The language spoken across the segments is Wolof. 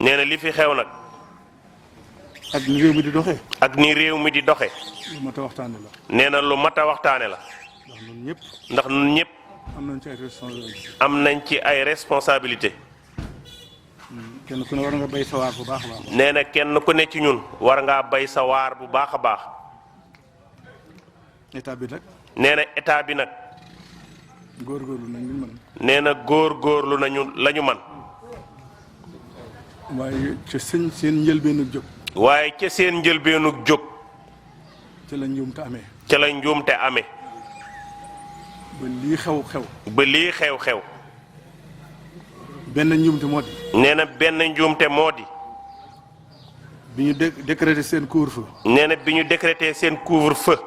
nee na li fi xew nag. ak ni réew mi di doxee. ak ni réew mi di doxe lu mat a waxtaane la. nee na lu mat a waxtaane la. ndax ñun ñëpp. ndax ñun ñëpp. am nañ ci ay responsabilité. am nañ ci ay responsabilité. kenn ku ne war nga bay sa waar bu baax a baax. nee na kenn ku ne ci ñun war ngaa bay sa waar bu baax a baax. état bi nag. nee na état bi nag. góorgóorlu nañ ñu mën. nee na góorgóorlu nañu la ñu man waaye ca seen njëlbeenu jóg. waaye ca seen njëlbeenug jóg. ca la njuumte amee. ca la njuumte amee. ba lii xew. ba lii xew. benn njuumte moo di. nee na benn njuumte moo di. bi ñu décrété seen couvre-feu. nee na bi ñu décrété seen couvre-feu.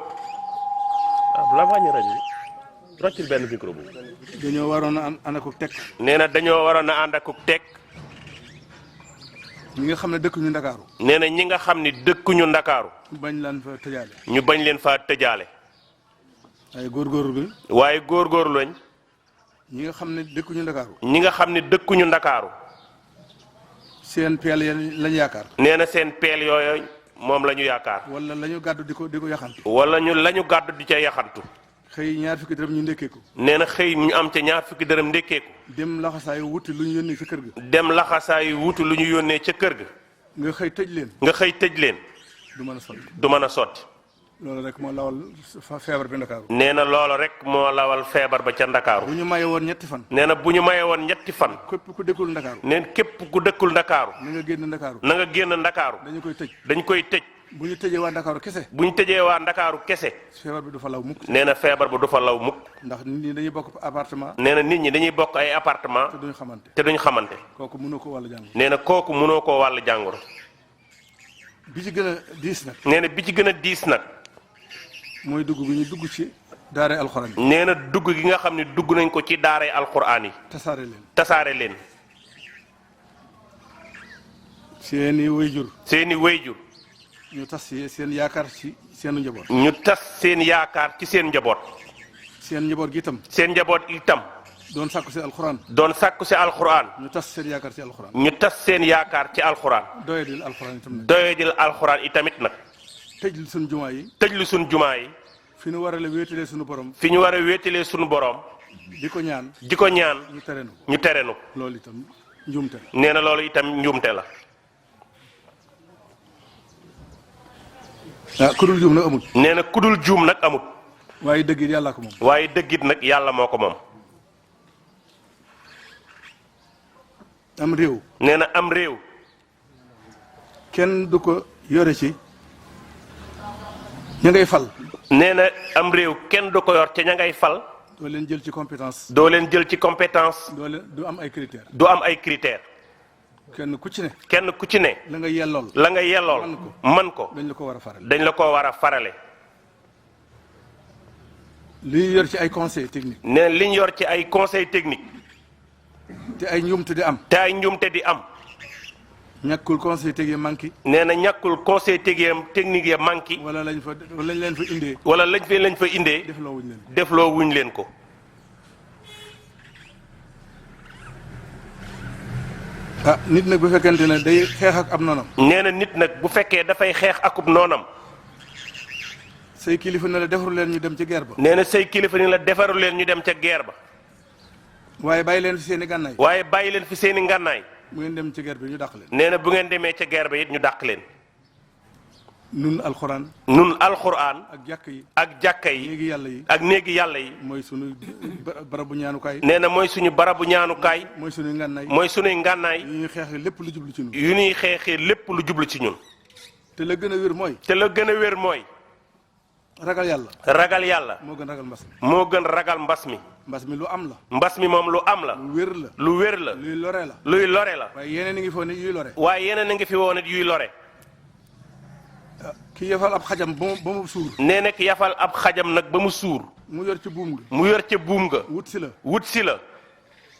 la wàññi rajo bi roccil benn micro bu. dañoo waroon a ànd ak teg. nee na dañoo waroon a ànd ak teg. ñi nga xam ne dëkkuñu Ndakaaru. nee na ñi nga xam ni dëkkuñu Ndakaaru. bañ laan fa tëjaale. ñu bañ leen faa tëjaale. waaye góorgóorlu bi. waaye góorgóorlu lañ. ñi nga xam ne dëkkuñu Ndakaaru. ñi nga xam ne dëkkuñu Ndakaaru. seen peel lañ yaakaar. nee na seen peel yooyu moom la ñu yaakaar. wala la ñu gàddu di ko yaxantu. wala ñu la ñu gàddu di ca yaxantu. xëy ñaar fukki dërëm ñu ndekkee ko. nee na xëy ñu am ca ñaar fukki dërëm ndekkeeku. dem laxasaayu wuti lu ñu yónnee ca kër ga. dem laxasaayu wutu lu ñu yónnee ca kër ga. nga xëy tëj leen. nga xëy tëj leen. du mën a sotti. du mën a sotti. loolu rek moo lawal feebar bi Ndakaaru. nee na loolu rek moo lawal feebar ba ca Ndakaaru. bu ñu maye woon ñetti fan. nee na bu ñu mayee woon ñetti fan. képp ku dëkkul Ndakaaru. neen képp ku dëkkul Ndakaaru. na nga génn Ndakaaru. na nga génn Ndakaaru. dañu koy tëj. dañ koy tëj. bu ñu tëjee waa Ndakaaru kese. bu ñu tëjee waa Ndakaaru kese. feebar bi du fa law mukk. nee na feebar ba du fa law mukk. ndax nit ñi dañuy bokk appartement. nee na nit ñi dañuy bokk ay appartement. te duñu xamante. te duñ xamante. kooku mënoo ko wàllu jàngoro. nee na kooku mënoo koo wàll jàngoro. bi ci gën a diis nag. nee na bi ci gën a diis nag. mooy dugg bi ñu dugg ci daara alxuraan yi. nee na dugg gi nga xam ne dugg nañ ko ci daaray alxuraan yi. tasaare leen. tasaare leen. seeni wayjur. seeni wayjur. ñu tas seen yaakaar ci seenu njaboot. ñu tas seen yaakaar ci seen njaboot. seen njaboot gi itam. seen njaboot itam. doon sàkku si alxuraan. doon sàkku si alxuraan. ñu tas seen yaakaar ci alxuraan. ñu tas seen yaakaar ci alxuraan. doyadil alxuraan itam nag. doyadil alxuraan itamit nag. tëj suñu jumaa yi. tëj lu suñ jumaa yi. fi ñu war a la wéetalee suñu borom. fi ñu war a wéetalee suñu borom. di ko ñaan. di ko ñaan. ñu tere nu. ñu tere nu. loolu itam njuumte la. nee na loolu itam njuumte la. kudul juum nag amul. nee na kudul juum nag amut. waaye dëgg it yàllaa ko moom. waaye dëggit nag yàlla moo ko moom. am réew. nee na am réew. kenn du ko yore ci ña ngay fal. nee na am réew kenn du ko yor ca ña ngay fal. doo leen jël ci compétence. doo leen jël ci compétence. du am ay critères. du am ay critères. kenn ku ci ne. kenn ku ci ne. la nga yellool. la nga yellool man ko. dañ la ko war a faral. dañ la ko war a farale. li yor ci ay conseil technique. nee liñ yor ci ay conseil technique. te ay njuumte di am. te ay njuumte di am. ñàkkul conseil technique manqué. nee na ñàkkul conseil technique ya manqué. wala lañ leen fa indee. wala lañ fa indee. defloo wuñ leen. defloo wuñ leen ko. nit nag bu fekkente ne day xeex ak ab noonam. nee na nit nag bu fekkee dafay xeex akub noonam. say kilifa ne la defaru leen ñu dem ca guerre ba. nee na say kilifa ni la defaru leen ñu dem ca guerre ba. waaye bàyyi leen fi seen i gànnaay. waaye bàyyi leen fi seen i ngànnaay. bu ngeen dem ca guerre bi ñu dàq leen. nee na bu ngeen demee ca guerre ba it ñu dàq leen. nun alxuraan. nun alxuraan. ak jàkk yi. ak jàkka yi. néegi yàlla yi. ak néegi yàlla yi. mooy sunu barabu ñaanukaay. nee na mooy suñu barabu ñaanukaay. mooy sunuy ngànnaay. mooy suñuy ngànnaay. yu ñuy xeexee lépp lu jublu ci ñun. yu ñuy xeexee lépp lu jublu ci ñun. te la gën a wér mooy. te la gën a wér mooy. ragal yàlla. ragal yàlla. moo gën ragal mbas mi. moo gën ragal mbas mi. mbas mi lu am la. mbas mi moom lu am la. lu wér la. lu wér la. luy lore la. luy lore la. waaye yeneen a ngi foo ne yuy lore. waaye yeneen a ngi fi woon it yuy lore. ki yafal ab xajam ba mu suur. nee na ki yafal ab xajam nag ba mu suur. mu yor ci buum nga. mu yor ca buum nga. wut si la. wut si la.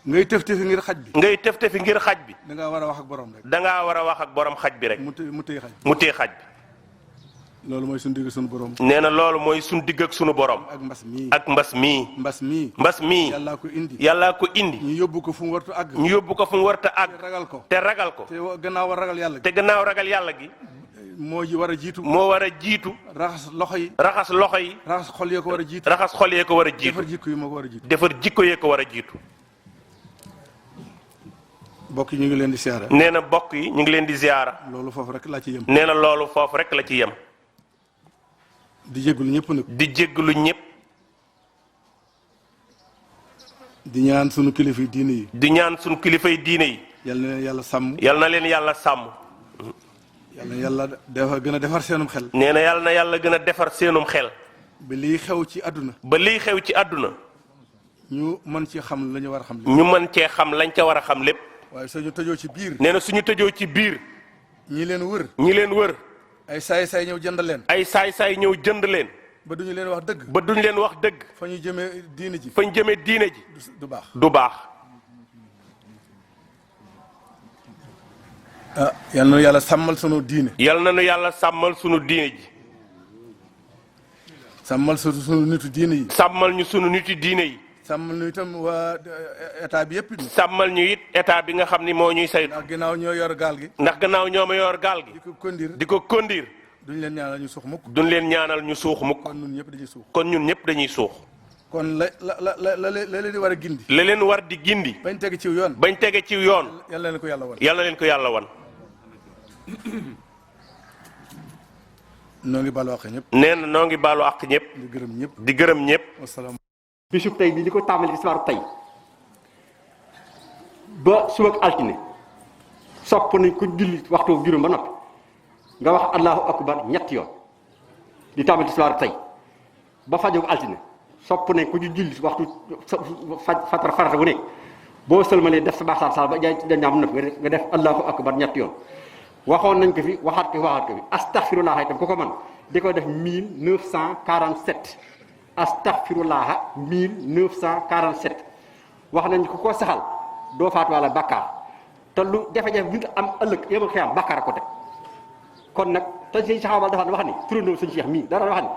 ngay tëf tëfi ngir xaj bi. ngay tëf tëfi ngir xaj bi. da ngaa war a wax ak borom rek. da ngaa war a wax ak borom xaj bi rek. mu téye xaj bi. mu téye xaj bi. loolu mooy suñu digg suñu borom. nee na loolu mooy suñu digg ak suñu borom. ak mbas mii. ak mbas mii. mbas mii. yàllaa ko indi. yàllaa ko indi. ñu yóbbu ko fu mu warta àgg. ñu yóbbu ko fu mu warta àgg. te ragal ko. te gannaaw ragal yàlla gi. te gannaaw ragal yàlla gi. moo war a jiitu. moo war a jiitu. raxas loxo yi. raxas loxo yi. raxas xol yee ko war a jiitu. raxas xol yee ko war a jiitu. defar jikko yi moo ko war a jiitu. defar jikko yee ko war a jiitu. bokk yi ñu ngi leen di ziara. nee na bokk yi ñu ngi leen di ziara. loolu foofu rek laa ci yem. nee na loolu foofu rek la ci yem. di jégalu ñëpp nag. di jégalu ñëpp. di ñaan sunu kilifa yi diine yi. di ñaan sunu kilifa yi diine yi. yal na leen yàlla sàmm. yal na leen yàlla sàmm. yal na yàlla dafa gën a defar seenum xel. nee na yal na yàlla gën a defar seenum xel. ba liy xew ci àdduna. ba liy xew ci àdduna. ñu mën ci xam la ñu war a xam lépp. ñu mën cee xam lañ ca war a xam lépp. waaye suñu tëjoo ci biir. nee na suñu tëjoo ci biir. ñi leen wër. ñi leen wër. ay saay-saay ñëw jënd leen. ay saay-saay ñëw jënd leen. ba duñu leen wax dëgg. ba duñu leen wax dëgg. fa ñu jëmee diine ji. fa ñu jëmee diine ji. du baax du baax. ah yal na yàlla sàmmal sunu diine. yal na nu yàlla sàmmal sunu diine ji. sàmmal sunu nitu diine yi. sàmmal ñu sunu nitu diine yi. sàmmal ñu itam waa état bi yëpp. sàmmal ñu it état bi nga xam ni moo ñuy saytu. ndax gannaaw ñoo yor gaal gi. ndax gannaaw ñoo ma yor gaal gi. di ko kondir. di ko kondir. duñ leen ñaanal ñu suux mukk. duñ leen ñaanal ñu suux mukk. kon ñun ñëpp dañuy suux. kon ñun ñëpp dañuy suux. kon la leen di war a gindi. la leen war di gindi. bañ tege ciw yoon. bañ tege ciw yoon. yal na leen ko yàlla wan. yal na leen ko yàlla wan. noo ngi baalu àq ñëpp. nee na noo ngi baalu àq ñëpp. di gërëm ñëpp. di gërëm ñëpp. wasalaam. bisub tey bi li ko tàmbali ci tisbaaru tey ba suba ak altine sopp nañ ko julli waxtu juróom ba noppi nga wax allahu akbar ñetti yoon di tàmbali tisbaaru tey ba fajoog altine sopp nañ ko julli waxtu farata bu nekk boo sëlmalee def sa baax saal ba jaay dañaam nëpp nga def allahu akbar ñetti yoon waxoon nañ ko fi waxaat ko fi astaghfirullah itam ku ko man di ko def 1947 astaghfirullah 1947 wax nañ ko saxal doo faatu wala bàkkaar te lu jafe-jafe bu ñu am ëllëg yëmal xiyam bàkkaar ko teg kon nag te si saxaabal dafa wax ni turandoo sëñ Cheikh mii dara wax ni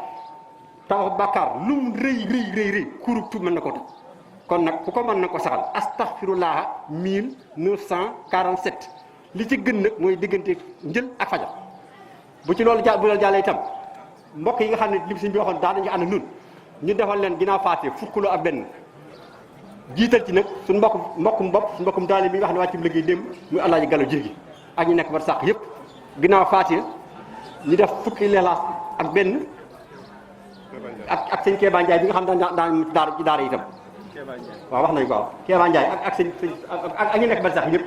tawax bàkkaar lu mu rëy kuurub tuub mën na ko teg kon nag ku ko mën na ko saxal astaghfirullah 1947 li ci gën nag mooy diggante njël ak fajar bu ci loolu bu loolu jàllee itam mbokk yi nga xam ne li sëñ bi waxoon daa nañu ànd nun ñu defal leen ginnaaw faatee fukkuloo ak benn jiital ci nag suñu mbokkum bopp suñu mbokkum daali bi nga xam ne wàcc bu liggéey démb muy Alaaji Gallo Jirgi ak ñu nekk bar sàq yëpp ginnaaw faatee ñu def fukki leelaas ak benn ak sëñ Kéba Ndiaye bi nga xam daan ci daara itam waaw wax nañu ko waaw Kéba Ndiaye ak ñu nekk bar sàq yëpp